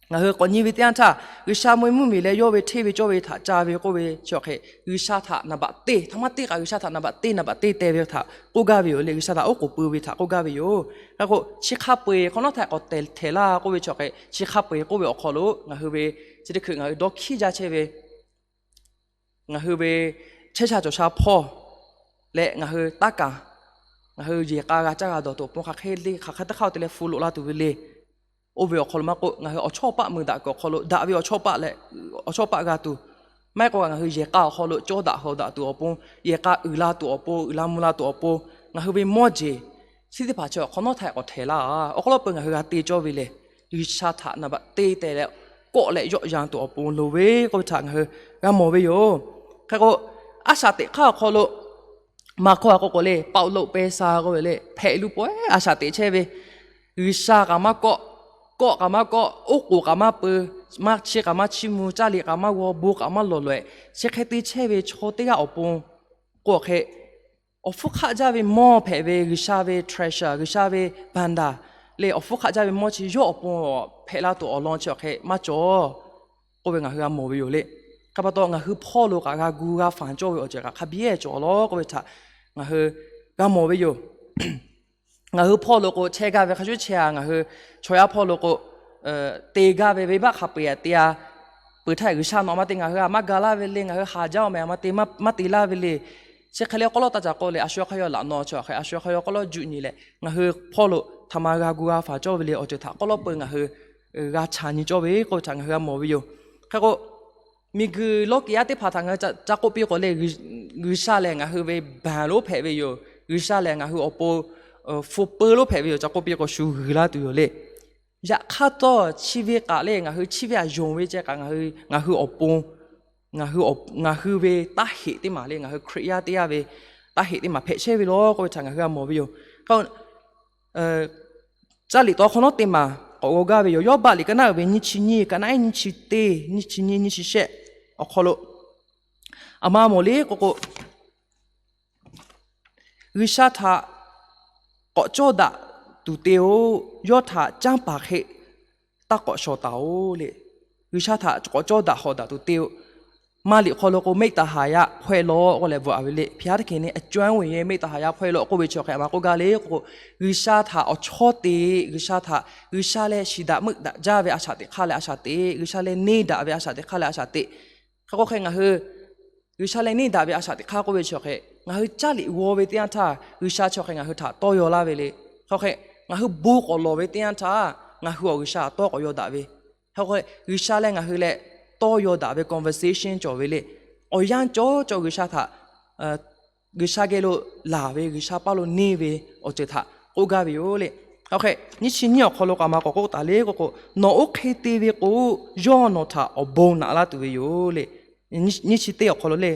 ngaˬ hui k'awꞈ nyi ve teˇ yanˇ htaˇ, G'uiˬsha ve mvuhˇmiˬ leh yawˇ ve hteˇ ve cawˇ ve htaꞈ ca ve k'oˆ ve chi awˬ hk'e G'uiˬsha htaꞈ naˍ baꞈ teˇ htaꞈ maˇ teˇ kaꞈ G'uiˬsha htaꞈ naˍ baꞈ teˇ naˍ baꞈ teˇ te ve htaꞈ k'oˆ gaˇ ve yoˬ le. G'uiˬsha htaꞈ oˉ k'oˍ pui ve htaꞈ k'oˆ gaˇ ve yoˬ. Hk'e k'o chi hk'a peu-eˬ hk'awꞈ nawˉ htaꞈ k'awꞈ htehˍ laˇ k'oˆ ve chi awˬ hk'e chi hk'a peu-eˬ k'oˆ ve awˬ hk'aw lo ngaˬ hui ve chi teˇ hkui ngaˬ hui dawˇ hkiˉ jaˇ chehˇ ve ngaˬ hui ve chehˇ sha cawˬ sha hpawˇ leh ngaˬ hui taˇ kaˍ, ngaˬ hui yehˬ k'a g'a caˇ g'a dawˬ tuˬ awˬ pon hk'aˬ hk'e le hk'aˬ hk'e teˇ hk'aˇ te leh hpu loꞈ la tuˬ ve le. Oˇ ve awˬ hk'aw lo maˇ k'oˆ, ngaˬ hui awˬ chawˇ paˆ mui daꞈ kuiˬ awˬ hk'aw lo daꞈ ve awˬ chawˇ paˆ leh awˬ chawˇ paˆ g'a tuˬ, maˇ heˆ k'o ngaˬ hui yehˬ k'a awˬ hk'aw lo cawˇ daꞈ hawˍ daꞈ tuˬ awˬ pon, yehˬ k'a uiˍ la tuˬ awˬ pon, uiˍ la mvuh la tuˬ awˬ pon, ngaˬ hui ve mawˇ jeˬ chi teˇ hpaˍ chi awˬ hk'awꞈ nawˉ htaꞈ k'awꞈ htehˍ laˇ. Awˬ hk'aw lo peu ngaˬ hui g'a te cawˇ ve lehˬ, G'uiˬsha htaꞈ naˍ baꞈ teˇ te leh kawˆ leh yawˆ yan tuˬ awˬ pon loˍ ve k'oˆ ve htaꞈ ngaˬ hui g'a mawˬ ve yoˬ. Hk'e k'o, a shaꞈ teꞈ hk'aˇ awˬ hk'aw lo maˇ hkawˇ a k'oˆ k'o le, Pawˇluꞈ Pehˇsaˇ k'oˆ ve le, hpehꞈ lu pawehˇ a shaꞈ teꞈ chehˇ ve, G'uiˬsha kaꞈ maˇ kawˆ, kawˆ kaꞈ maˇ kawˆ, oˉ k'oˍ kaꞈ maˇ peu, maˇ chiˇ kaꞈ maˇ chiˇ mvuh, caˇ liꞈ kaꞈ maˇ g'aw, bon kaꞈ maˇ lawˬ lawˬ-ehˍ, chi hk'e te chehˇ ve chaw teˇ g'aˇ awˬ pon k'o hk'e awˬ hpfuhˇ hk'aˆ jaˇ ve mawˇ hpehꞈ ve G'uiˬsha ve treasure, G'uiˬsha ve banda le, awˬ hpfuhˇ hk'aˆ jaˇ ve mawˇ chi yawˇ awˬ pon hpehꞈ la tuˬ awˬ lawn chi awˬ hk'e maˇ cawˬ k'oˆ ve ngaˬ hui g'a mawˬ ve yoˬ le. Hk'e pa taw ngaˬ hui hpawˇ lo kaꞈ g'a gu g'a fanˍ cawˇ ve awˬ ceuˬ kaꞈ hk'a biˇ cawˬ law k'oˆ ve htaꞈ ngaˬ hui g'a mawˬ ve yoˬ. ngaˬ hui hpawˇ lo k'o chehˇ gaˇ ve hk'a shuˍ chehˇ a, ngaˬ hui chaw yaˇ hpawˇ lo k'o te gaˇ ve venˇbaˆ hk'a peu-eˬ te a, peuˬ htaˇ G'uiˬsha nawˬ a ma te ngaˬ hui a maˇ ga laˇ ve le, ngaˬ hui haˍ jaˇ-oˬ meh, a ma te maˇ te laˇ ve le. Chi hk'e le k'oˆ lawˇ taˇ caˍ k'oˆ le, a shu hk'aˇ yaw laꞈ naw chi hk'e a shu hk'aˇ yaw k'oˆ lawˇ juˆ nyi leh ngaˬ hui hpawˇ lo htaꞈ ma g'a gu g'a faˍ cawˇ ve le awˬ ceuˬ htaꞈ k'oˆ lawˇ peu ngaˬ hui g'a chaˬ nyi cawˇ ve k'oˆ ve htaꞈ ngaˬ hui g'a mawˬ ve yoˬ. Hk'e k'o, miˬguiˬ lawˇ kiˍ yaˇ teˇ hpaˍ htaꞈ ngaˬ hui ca k'oˆ piˇ k'o le, G'uiˬsha lehˬ ngaˬ hui ve baˬ lonˉ hpehꞈ ve yoˬ. G'uiˬsha lehˬ ngaˬ hui awˬ pon hpu peu lonˉ hpehꞈ ve yoˬ. Ca k'oˆ piˇ k'o shu g'uiˬ laˇ tuˬ yoˬ le. Yaꞈ hk'aˇ htawˇ chi ve kaꞈ le ngaˬ hui chi ve aꞈ yonˍ ve ceh kaꞈ ngaˬ hui awˬ pon, ngaˬ hui ve taˇ heꞈ teˇ maˬ le, ngaˬ hui Hkriꞈ yaˇ teˇ g'aˇ ve taˇ heꞈ teˇ maˬ hpehꞈ chehˇ ve law k'oˆ ve htaꞈ ngaˬ hui g'a mawˬ ve yoˬ. Caˇ liꞈ tawˇ hk'awꞈ nawˉ teˇ maˬ k'awꞈ g'aw gaˇ ve yoˬ. Yawˇbaˆ liꞈ ka naˉ uiˍ ve nyiˇ chi nyiˇ, ka naˉ iˉ nyiˇ chi teˇ, nyiˇ chi nyiˇ, nyiˇ chi shehˆ awˬ hk'aw lo, aˬ ma mawˬ le k'oˆ k'o, G'uiˬsha htaꞈ k'awꞈ cawˇ daꞈ tuˬ te-o. Yawˇ htaꞈ canˇ paˍ hk'e taˇ k'awꞈ shawˍ taˍ-oˬ le. G'uiˬsha htaꞈ k'awꞈ cawˇ daꞈ hawˍ daꞈ tuˬ te-o. Maˇ liꞈ hk'aw lo k'o, မေတ္တာဟာရဖွဲ့လော k'oˆ leh bvuhꞈ a ve le. ဘုရားသခင်နှင့် အကျွမ်းဝင်၍ မေတ္တာဟာရဖွဲ့လော k'oˆ ve chi hk'e a ma k'oˆ gaˇ le k'o, G'uiˬsha htaꞈ awˬ chawˇ te, G'uiˬsha htaꞈ, G'uiˬsha leh shiˍ daꞈ meuˆ daꞈ jaˇ ve a shaꞈ teꞈ hk'aˇ leh a shaꞈ teꞈ, G'uiˬsha leh neˇ daꞈ ve a shaꞈ teꞈ hk'aˇ leh a shaꞈ teꞈ. Hk'e k'o hk'e ngaˬ hui G'uiˬsha leh neˇ daꞈ ve a shaꞈ teꞈ hk'aˇ k'oˆ ve chi hk'e ngaˬ hui caˇ liꞈ g'aw ve teˇ yanˇ htaˇ, G'uiˬsha chi hk'e ngaˬ hui htaꞈ tawˇ yaw laˇ ve le. Hk'e k'o hk'e ngaˬ hui bon k'awꞈ lawˬ ve teˇ yanˇ htaˇ, ngaˬ hui awˬ G'uiˬsha tawˇ k'awꞈ yaw daꞈ ve, hk'e k'o G'uiˬsha leh ngaˬ hui leh tawˇ yaw daꞈ ve conversation cawˬ ve le. Awˬ yanˇ cawˇ cawˇ G'uiˬsha htaꞈ G'uiˬsha geh lo laˬ ve, G'uiˬsha paˇ lo neˇ ve awˬ ceuˬ htaꞈ k'oˆ gaˇ ve yoˬ le. Hk'e k'o hk'e nyiˇ chi nyiˇ awˬ hk'aw lo k'o a ma k'awꞈ k'oˆ taˍ le k'o k'o, nawˬ oˇ hk'e te ve k'o, yawˇ nawˬ htaꞈ awˬ bon naꞈ laˇ tuˬ ve yoˬ le. Nyiˇ chi teˇ awˬ hk'aw lo le,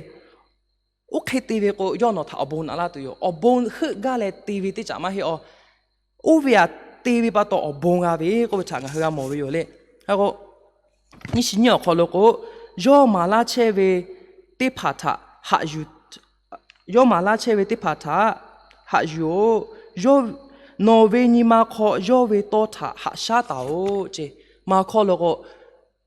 oˇ hk'e te ve k'o, yawˇ nawˬ htaꞈ awˬ bon naꞈ laˇ tuˬ yoˬ. Awˬ bon heuˆ gaˇ leh te ve teˇ caꞈ maˇ heˆ a. Oˇ ve aꞈ te ve pa taw awˬ bon g'a ve k'oˆ ve htaꞈ ngaˬ hui g'a mawˬ ve yoˬ le. Hk'e k'o, nyiˇ chi nyiˇ awˬ hk'aw lo k'o, yawˇ maˍ laˇ chehˇ ve teˇ hpaˍ htaꞈ haꞈ yuˬ, yawˇ maˍ laˇ chehˇ ve teˇ hpaˍ htaꞈ haꞈ yuˬ-oˬ. Nawˬ ve nyi ma hk'aw yawˇ ve tawˇ htaꞈ haꞈ shaˉ taˍ-oˬ ce. Ma hkawˇ lo k'o,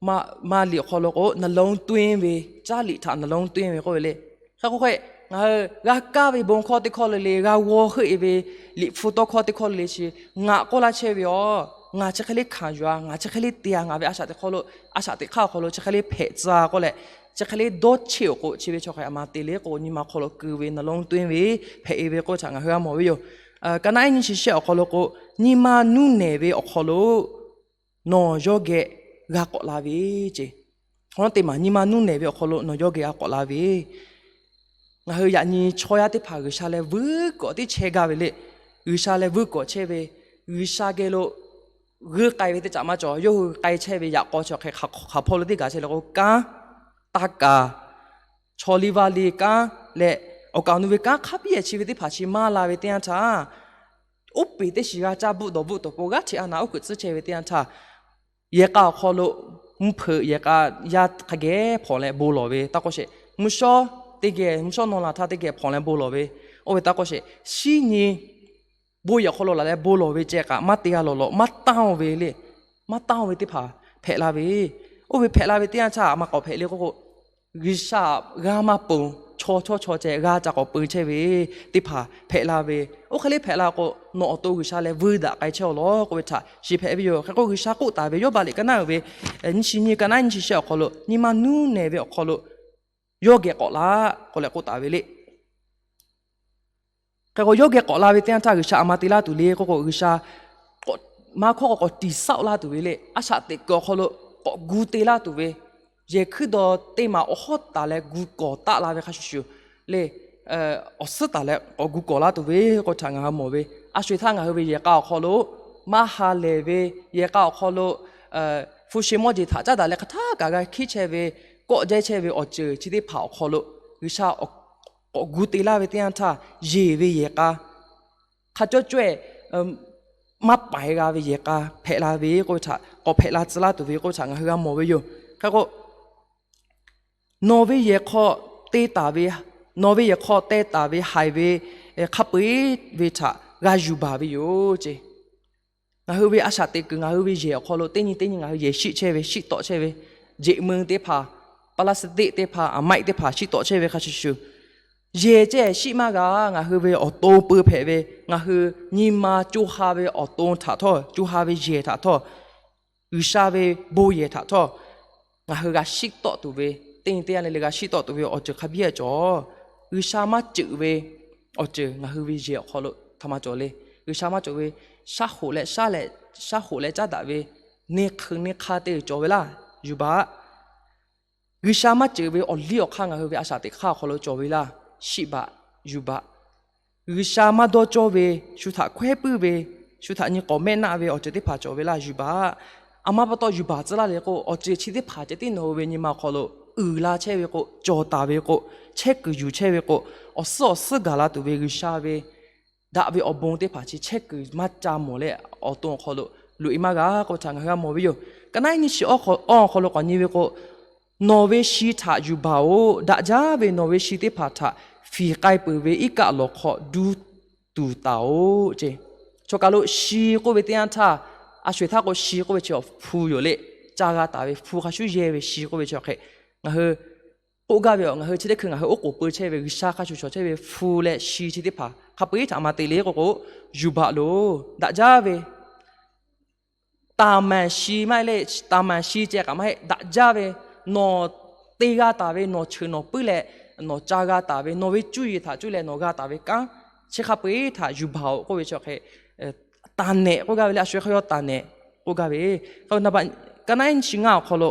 ma liꞈ awˬ hk'aw lo k'o, နှလုံးသွင်း ve, caˇ liꞈ htaꞈ နှလုံးသွင်း ve k'oˆ ve le. Hk'e k'o hk'e, ngaˬ hui g'a kaˇ ve bon hkawˇ teˇ hkawˇ le le, g'a g'aw heuˆ-e ve liꞈ hpu tawˇ hkawˇ teˇ hkawˇ le le chi ngaˬ k'oˆ laˇ chehˇ ve yoˬ. Ngaˬ chi hk'e le hkanˍ yuˬ-a, ngaˬ chi hk'e le te-a, ngaˬ ve a shaꞈ teꞈ hk'aˇ awˬ hk'aw lo chi hk'e le hpehꞈ tcuh-a k'oˆ leh, chi hk'e le dawˇ cheˆ-oˬ k'o, chi ve chaw hk'e a ma te le k'o, nyi ma hk'aw lo keu ve နှလုံးသွင်း ve hpehꞈ-e ve k'oˆ htaꞈ ngaˬ hui g'a mawˬ ve yoˬ. Ka naˉ iˉ nyiˇ chi shehˆ awˬ hk'aw lo k'o, nyi ma nuˇ nehˬ ve awˬ hk'aw lo nawˬ yawˇ geh g'a k'awꞈ la ve ce. Hk'awꞈ nawˉ teˇ maˬ nyi ma nuˇ nehˬ ve awˬ hk'aw lo nawˬ yawˇ geh g'a k'awꞈ la ve. Ngaˬ hui yaꞈ nyi chaw yaˇ teˇ hpaˍ G'uiˬsha leh vuiˇ kawꞈ tiˉ chehˇ gaˇ ve le. G'uiˬsha leh vuiˇ kawꞈ chehˇ ve, G'uiˬsha geh lo g'uiˇ k'ai ve teˇ caꞈ maˇ cawˬ. Yawˇ hui k'ai chehˇ ve yaꞈ k'aw chi hk'e hk'aˬ hpawˇ lo teˇ gaˬ chehˇ le k'o, kanˉ, taˇ kaˍ, chaw liˇ vaˇ liˇ kanˉ leh, awˬ kaˍ awˬ nu ve kanˉ hk'a piˇ-ehˍ chi ve teˇ hpaˍ chi maˇ la ve teˇ yanˇ htaˇ, oˇ peˬ teˇ shiˍ g'a caˇ buˆ dawˬ buˆ tawˬ po g'aˇ hteꞈ a naˍ oˉ keu tcuhˉ chehˇ ve teˇ yanˇ htaˇ, yehˬ k'a awˬ hk'aw lo mvuhˇ hpeuꞈ yehˬ k'a yaˇ hk'a geh hpawnˬ leh bon lawˬ ve taˇ k'oˆ sheˍ. Mvuhˇ shawˉ teˇ geh, mvuhˇ shawˉ nawˇ la htaˇ teˇ geh hpawnˬ leh bon lawˬ ve, oˇ ve taˇ k'oˆ sheˍ. Shinˉ nyi bon yehˬ hk'aw lo laˬ leh bon lawˬ ve ceh kaꞈ maˇ te g'a lawˬ lawꞈ maˇ tanˇ-oˬ ve le. Maˇ tanˇ-oˬ ve teˇ hpaˍ hpehꞈ la ve. Oˇ ve hpehꞈ la ve teˇ yanˇ htaˇ a ma k'awꞈ hpehꞈ le k'oˆ k'o, G'uiˬsha g'a maˇ ponˬ, chaw chawˇ chaw ceh g'a ca k'awꞈ peu chehˇ ve teˇ hpaˍ hpehꞈ la ve. Oˇ hk'e le hpehꞈ la k'o, nawˬ awˬ to G'uiˬsha leh vuiˇ daꞈ k'ai chehˇ-oˬ lawˬ k'oˆ ve htaꞈ shiˍ hpehꞈ ve yoˬ. Hk'e k'o G'uiˬsha k'oˆ taˍ ve Yawˇbaˆ liꞈ ka naˉ uiˍ ve nyiˇ chi nyiˇ, ka naˉ iˉ nyiˇ chi shehˆ awˬ hk'aw lo nyi ma nuˇ nehˬ ve awˬ hk'aw lo yawˇ geh k'awꞈ la k'oˆ leh k'oˆ taˍ ve le. Hk'e k'o yawˇ geh k'awꞈ la ve teˇ yanˇ htaˇ G'uiˬsha a ma te laˇ tuˬ le k'oˆ k'o, G'uiˬsha maˇ hkawˇ k'o k'awꞈ tiˍ saˆ laˇ tuˬ ve le. A shaꞈ teꞈ kuiˬ awˬ hk'aw lo k'awꞈ gu te laˇ tuˬ ve, yehˬ hkuiˉ daw teˇ maˬ awˬ hawˉ taˍ leh gu kawˍ taˆ la ve hk'a shuˍ shuˍ le, awˬ suhˉ taˍ leh k'awꞈ gu kawˍ laˇ tuˬ ve k'oˆ htaꞈ ngaˬ hui mawˬ ve. A sho-eˬ htaˇ ngaˬ hui ve yehˬ k'a awˬ hk'aw lo maˇ ha lehˬ ve, yehˬ k'a awˬ hk'aw lo hpu shi mawˇ jeˬ htaꞈ caˉ daꞈ leh hk'aˬ htaˇ kaꞈ g'a hkiˉ chehˇ ve, kawˆ jehˇ chehˇ ve awˬ ceuˬ chi teˇ hpaˍ awˬ hk'aw lo G'uiˬsha k'awꞈ gu te laˇ ve teˇ yanˇ htaˇ, yeˬ ve yehˬ k'a hk'a cawˇ cawehˬ maˇ paiˍ g'a ve yehˬ k'a hpehꞈ la ve k'oˆ ve htaꞈ, k'awꞈ hpehꞈ la tcuh laˇ tuˬ ve k'oˆ ve htaꞈ ngaˬ hui g'a mawˬ ve yoˬ. Hk'e k'o, nawˬ ve yehˬ hk'aw te taˍ ve, nawˬ ve yehˬ hk'aw teh taˍ ve haiˬ ve hk'a peu-eˬ ve htaꞈ g'a yuˬ baˬ ve yoˬ ce. Ngaˬ hui ve a shaꞈ teꞈ kuiˬ ngaˬ hui ve yehˬ awˬ hk'aw lo teˇ nyi teˇ nyi ngaˬ hui yehˬ shiˆ chehˇ ve, shiˆ tawˆ chehˇ ve, jeꞈ meuˇ teˇ hpaˍ, พลาสติก teˇ hpaˍ, ไม้ teˇ hpaˍ shiˆ tawˆ chehˇ ve hk'a shuˍ shuˍ, yehˬ ceh shiˆ maˇ g'a. Ngaˬ hui ve awˬ to peu hpehꞈ ve Ngaˬ hui nyi ma co ha ve awˬ to htaꞈ htawˇ, co ha ve yehˬ htaꞈ htawˇ, G'uiˬsha ve bon yehˬ htaꞈ htawˇ, ngaˬ hui g'a shiˉ tawˆ tuˬ ve, teˇ nyi teˇ yanˇ le le g'a shiˉ tawˆ tuˬ ve awˬ ceuˬ hk'a biˇ cawˬ. G'uiˬsha maˇ ceuˬ ve awˬ ceuˬ ngaˬ hui ve yehˬ awˬ hk'aw lo htaꞈ ma cawˬ le. G'uiˬsha maˇ cawˬ ve shaˉ hoꞈ leh shaˉ leh, shaˉ hoꞈ leh caˉ daꞈ ve, neˇ hk'eun neˇ hk'aˇ te cawˬ ve laˇ, yuˬ baˬ. G'uiˬsha maˇ ceuˬ ve awˬ liˇ awˬ hk'aˇ ngaˬ hui ve a shaꞈ teꞈ hk'aˇ awˬ hk'aw lo cawˬ ve laˇ, shiˆ baˬ, yuˬ baˬ. G'uiˬsha maˇ dawˇ cawˇ ve, shu htaꞈ hkawehˉ puiˉ ve, shu htaꞈ nyi k'awꞈ mehˆ naˆ ve awˬ ceuˬ teˇ hpaˍ cawˬ ve laˇ, yuˬ baˬ. A ma pa taw yuˬ baˬ tcuh laˇ le k'o, awˬ ceuˬ chi teˇ hpaˍ ceh tiˉ nawˬ hui ve nyi ma awˬ hk'aw lo uiˍ la chehˇ ve k'o, cawˬ taˍ ve k'o, chehˇ kuiˬ yuˬ chehˇ ve k'o, awˬ suhˉ awˬ suhˉ gaˬ la tuˬ ve G'uiˬsha ve daꞈ ve awˬ bon teˇ hpaˍ chi chehˇ kuiˬ maˇ ca mawˬ leh, awˬ to awˬ hk'aw lo loꞈ e maˇ g'a k'oˆ ve htaꞈ ngaˬ hui g'a mawˬ ve yoˬ. Ka naˉ iˉ nyiˇ chi awˬ hk'aw lo k'awꞈ nyi ve k'o, Nawˬ ve shi htaꞈ yuˬ baˬ-oꞈ. Daꞈ jaˇ ve nawˬ ve shi teˇ hpaˍ htaꞈ fiˍ k'ai peuˬ ve iˉ kaˆ lawˬ hk'aw duˇ tuˬ taˍ-oꞈ ce. Chaw kaˬ lo shi k'oˆ ve teˇ yanˇ htaˇ, a sho-eˬ htaˇ k'o shi k'oˆ ve chi hpu yoˬ le. Ca g'a taˍ ve hpu hk'a shuˉ yehˇ ve shi k'oˆ ve chi awˬ hk'e, ngaˬ hui k'oˆ gaˇ ve, ngaˬ hui chi teˇ hkui ngaˬ hui oˉ k'oˍ peu chehˇ ve G'uiˬsha hk'a shuˍ shawˍ chehˇ ve hpu leh shi chi teˇ hpaˍ hk'a peu-eˬ htaꞈ ma te le k'oˆ k'o, yuˬ baˬ loˬ. Daꞈ jaˇ ve taˍ maˍ shi maˇ heˆ le, taˍ maˍ shi ceh kaꞈ maˇ heˆ. Daꞈ jaˇ ve nawˬ te g'a taˍ ve, nawˬ cheuˬ nawˬ puiˉ leh nawˬ ca g'a taˍ ve, nawˬ ve cuˇ yiˍ htaꞈ cuˇ leh nawˬ g'a taˍ ve kanˉ chi hk'a peu-eˬ htaꞈ yuˬ baˬ-oꞈ k'oˆ ve chi awˬ hk'e, taˍ nehꞈ k'oˆ gaˇ ve le, a shu hk'e yawˇ taˍ nehꞈ k'oˆ gaˇ ve. Ka naˉ iˉ nyiˇ chi ngaˇ awˬ hk'aw lo,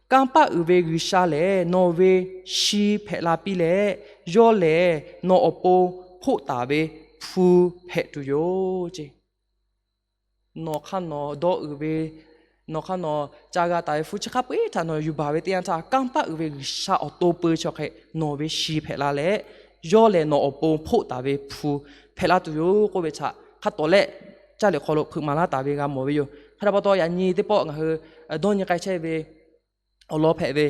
Kanˇ paˆ uiˍ ve G'uiˬsha lehˬ, nawˬ ve shi hpehꞈ la piˇ leh, yawˇ lehˬ nawˬ awˬ pon hpoˆ taˍ ve hpu hpehꞈ tuˬ yoˬ ce. Nawˬ hk'aˇ nawˬ dawˇ uiˍ ve, nawˬ hk'aˇ nawˬ ca g'a taˍ ve hpu chi hk'a peu-eˬ htaꞈ nawˬ yuˬ baˬ ve teˇ yanˇ htaˇ, Kanˇ paˆ uiˍ ve G'uiˬsha awˬ to peu chi awˬ hk'e nawˬ ve shi hpehꞈ la leh, yawˇ lehˬ nawˬ awˬ pon hpoˆ taˍ ve hpu hpehꞈ la tuˬ yoˬ k'oˆ ve htaꞈ hk'a tawˍ lehˆ caˇ liꞈ hk'aw lo hpeuꞈ maˍ laˇ taˍ ve g'a mawˬ ve yoˬ. Hk'e te pa taw, yaꞈ nyi teˇ pawˆ ngaˬ hui dawˇ nyi k'ai chehˇ ve awˬ lawn hpehꞈ ve,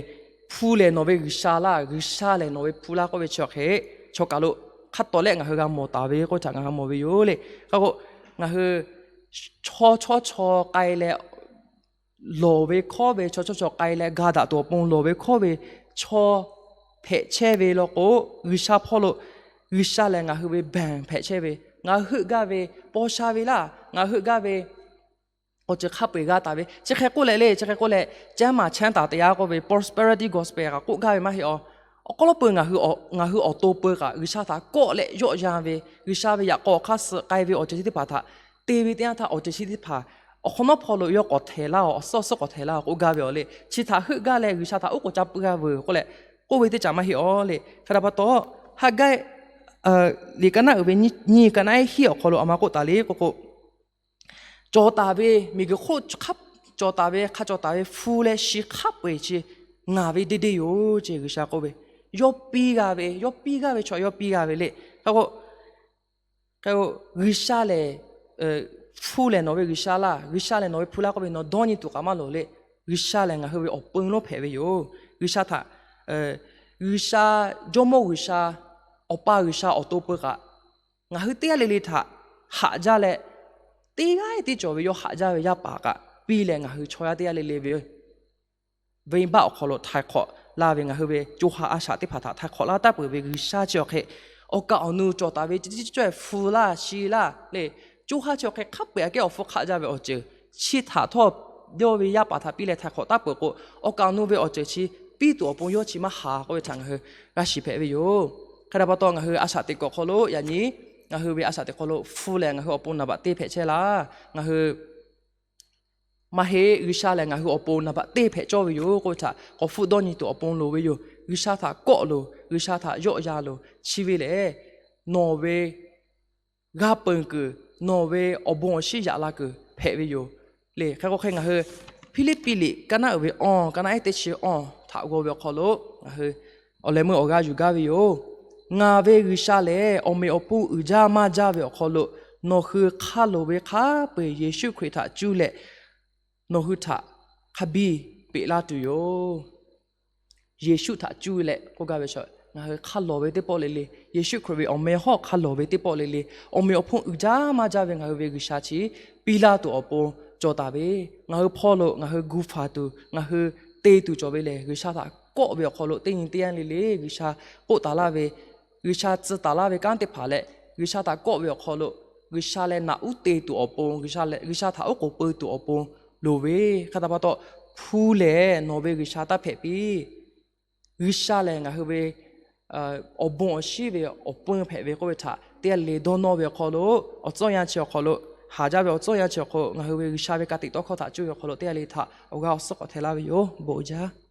hpu lehˬ nawˬ ve G'uiˬsha laˇ, G'uiˬsha lehˬ nawˬ ve hpu laˇ k'oˆ ve chi awˬ hk'e, chaw kaˬ lo hk'a tawˍ lehˆ ngaˬ hui g'a mawˬ taˍ ve k'oˆ ve htaꞈ ngaˬ g'a mawˬ ve yoˬ le. Hk'a k'o, ngaˬ hui chaw chawˇ chaw k'ai leh lawˬ ve hkawˉ ve, chaw chawˇ chaw k'ai leh ga daꞈ tuˬ awˬ pon lawˬ ve hkawˉ ve chaw hpehꞈ chehˇ ve law k'o, G'uiˬsha hpawˇ lo G'uiˬsha lehˬ ngaˬ hui ve banˍ hpehꞈ chehˇ ve, ngaˬ hui heuˆ gaˇ ve paw sha ve laˇ, ngaˬ hui heuˆ gaˇ ve awˬ ceuˬ hk'a peu-eˬ g'a taˍ ve. Chi hk'e k'oˆ leh le, chi hk'e k'oˆ leh, ကျန်းမာချမ်းသာတရား k'oˆ ve prosperity gospel kaꞈ k'oˆ gaˇ ve maˇ heˆ awˬ. Awˬ hk'aw lo peu ngaˬ hui awˬ to peu kaꞈ G'uiˬsha htaꞈ kawˆ leh yawˆ yan ve, G'uiˬsha ve yaꞈ k'aw awˬ hk'aˇ suh k'ai ve awˬ ceuˬ chi teˇ hpaˍ htaꞈ te ve teˇ yanˇ htaˇ, awˬ ceuˬ chi teˇ hpaˍ awˬ hk'awꞈ nawˉ hpawˇ lo yawˇ k'awꞈ htehˍ laˇ-oˬ, awˬ suhˉ awˬ suhˉ k'awꞈ htehˍ laˇ-oˬ k'oˆ gaˇ ve awˬ le. Chi htaꞈ heuˆ gaˇ leh G'uiˬsha htaꞈ oˉ k'oˍ ca puiˉ g'a veuˬ k'oˆ leh k'oˆ ve teˇ caꞈ maˇ heˆ awˬ le. Hk'e te pa taw, Haˍgaiˆ liꞈ ka naˉ uiˍ ve nyiˇ ka naˉ iˉ hiˆ awˬ hk'aw lo a ma k'oˆ taˍ le k'oˆ k'o, cawˬ taˍ ve miˬguiˬ hk'oˆ hk'a cawˬ taˍ ve, hk'a cawˬ taˍ ve hpu leh shi hk'a peu-eˬ chi ngaˬ ve deˇ deˇ yoˬ ce G'uiˬsha k'oˆ ve. Yawˇ piˇ g'a ve, yawˇ piˇ g'aˇ ve chaw yawˇ piˇ g'a ve le. Hk'e k'o, G'uiˬsha lehˬ, hpu lehˬ nawˬ ve G'uiˬsha laˇ, G'uiˬsha lehˬ nawˬ ve hpu laˇ k'oˆ ve nawˬ dawˇ nyi tuˬ kaꞈ maˇ loˍ le. G'uiˬsha lehˬ ngaˬ hui ve awˬ peu lonˉ hpehꞈ ve yoˬ. G'uiˬsha htaꞈ, G'uiˬsha, Jawˇmawˇ G'uiˬsha, Awˬ pa G'uiˬsha awˬ to peu kaꞈ, ngaˬ hui teˇ g'aˇ le le htaꞈ haꞈ jaˇ leh, teˇ g'aˇ tiˉ cawˬ ve yawˇ haꞈ jaˇ ve yaˇ paˍ kaꞈ piˇ leh ngaˬ hui chaw yaˇ teˇ g'aˇ le le ve venˇbaˆ awˬ hk'aw lo htaiˍ hk'awꞈ laˇ ve, ngaˬ hui ve co ha a shaꞈ teˇ hpaˍ htaꞈ htaiˍ hk'awꞈ laˇ taˍ peuˬ ve G'uiˬsha chi awˬ hk'e, awˬ kaˍ awˬ nu cawˬ taˍ ve ceh tiˉ caweh hpu laˇ shi laˇ le, co ha chi awˬ hk'e hk'a peu-eˬ aꞈ kehˉ awˬ hpfuhˇ hk'aˆ jaˇ ve awˬ ceuˬ chi htaꞈ htawˇ yawˇ ve yaˇ paˍ htaꞈ piˇ leh htaiˍ hk'awꞈ taˍ peuˬ k'o, awˬ kaˍ awˬ nu ve awˬ ceuˬ chi piˇ tuˬ awˬ pon yawˇ chi maˇ haˍ k'oˆ ve htaꞈ ngaˬ hui g'a shiˍ hpehꞈ ve yoˬ. Hk'e te pa taw, ngaˬ hui a shaꞈ teꞈ kuiˬ awˬ hk'aw lo yaꞈ nyi ngaˬ hui ve a shaꞈ teꞈ hk'aw lo hpu lehˬ ngaˬ hui awˬ pon naˍ baꞈ teˇ hpehꞈ chehˇ laˇ. Ngaˬ hui maˇ heˆ, G'uiˬsha lehˬ ngaˬ hui awˬ pon naˍ baꞈ teˇ hpehꞈ cawˇ ve yoˬ k'oˆ ve htaꞈ k'awꞈ hpfuhˆ dawˇ nyi tuˬ awˬ pon loˍ ve yoˬ. G'uiˬsha htaꞈ kawˆ loˬ, G'uiˬsha htaꞈ yawˆ yan loˬ. Chi ve lehˬ, nawˬ ve g'a peuˬ kuiˬ, nawˬ ve awˬ bon awˬ shinˉ yaꞈ la kuiˬ hpehꞈ ve yoˬ le. Hk'e k'o hk'e ngaˬ hui Hpiˇliˇpiˆ liꞈ ka naˉ uiˍ ve awˬ, ka naˉ ehˉ teˇ chi awˬ htaꞈ g'aw ve awˬ hk'aw lo ngaˬ hui awˬ lehˬ meuˇ awˬ g'aˇ yuˬ gaˇ ve yoˬ. Ngaˬ ve G'uiˬsha lehˬ, awˬ meꞈ awˬ hponˇ uiˍ jaˇ maˇ jaˇ ve awˬ hk'aw lo nawˬ hui hk'a loˍ ve hk'a peu-eˬ Yeˍsuˆ Hkriꞈ htaꞈ cuˇ leh nawˬ hui htaꞈ hk'a biˇ peꞈ laˇ tuˬ yoˬ. Yeˍsuˆ htaꞈ cuˇ leh k'oˆ gaˇ ve chaw, ngaˬ hui hk'a lawˬ ve teˇ pawˆ le le, Yeˍsuˆ Hkriꞈ ve awˬ meh hawˉ hk'a lawˬ ve teˇ pawˆ le le, awˬ meꞈ awˬ hponˇ uiˍ jaˇ maˇ jaˇ ve ngaˬ hui ve G'uiˬsha chi piˇ laˇ tuˬ awˬ pon cawˬ taˍ ve, ngaˬ hui hpawˇ lo ngaˬ hui gu faˍ tuˬ, ngaˬ hui te tuˬ cawˬ ve lehˬ, G'uiˬsha htaꞈ kawˆ ve awˬ hk'aw lo teˇ nyi teˇ yanˇ le le G'uiˬsha k'oˆ taˍ laˇ ve, G'uiˬsha tcuh taˍ laˇ ve kanˉ teˇ hpaˍ leh, G'uiˬsha htaꞈ kawˆ ve awˬ hk'aw lo G'uiˬsha leh naꞈ uˉ te tuˬ awˬ pon, G'uiˬsha leh G'uiˬsha htaꞈ oˉ k'oˍ peu tuˬ awˬ pon loˍ ve, hk'e te pa taw, hpu lehˬ nawˬ ve G'uiˬsha taˇ hpehꞈ piˇ. G'uiˬsha lehˬ ngaˬ hui ve awˬ bon awˬ shinˉ ve awˬ pon hpehꞈ ve k'oˆ ve htaꞈ teˇ g'aˇ le dawˇ nawˇ ve awˬ hk'aw lo, awˬ tcuhˇ yanˇ chi awˬ hk'aw lo, haˍ jaˇ ve awˬ tcuhˇ yanˇ chi awˬ hk'aw lo, ngaˬ hui ve G'uiˬsha ve ka tiꞈ tawˇ hkawˇ htaꞈ cuˇ ve awˬ hk'aw lo teˇ g'aˇ le htaꞈ awˬ g'aˇ awˬ suhˉ k'awꞈ htehꞈ laˇ ve yoˬ. Bon uiˍ jaˇ.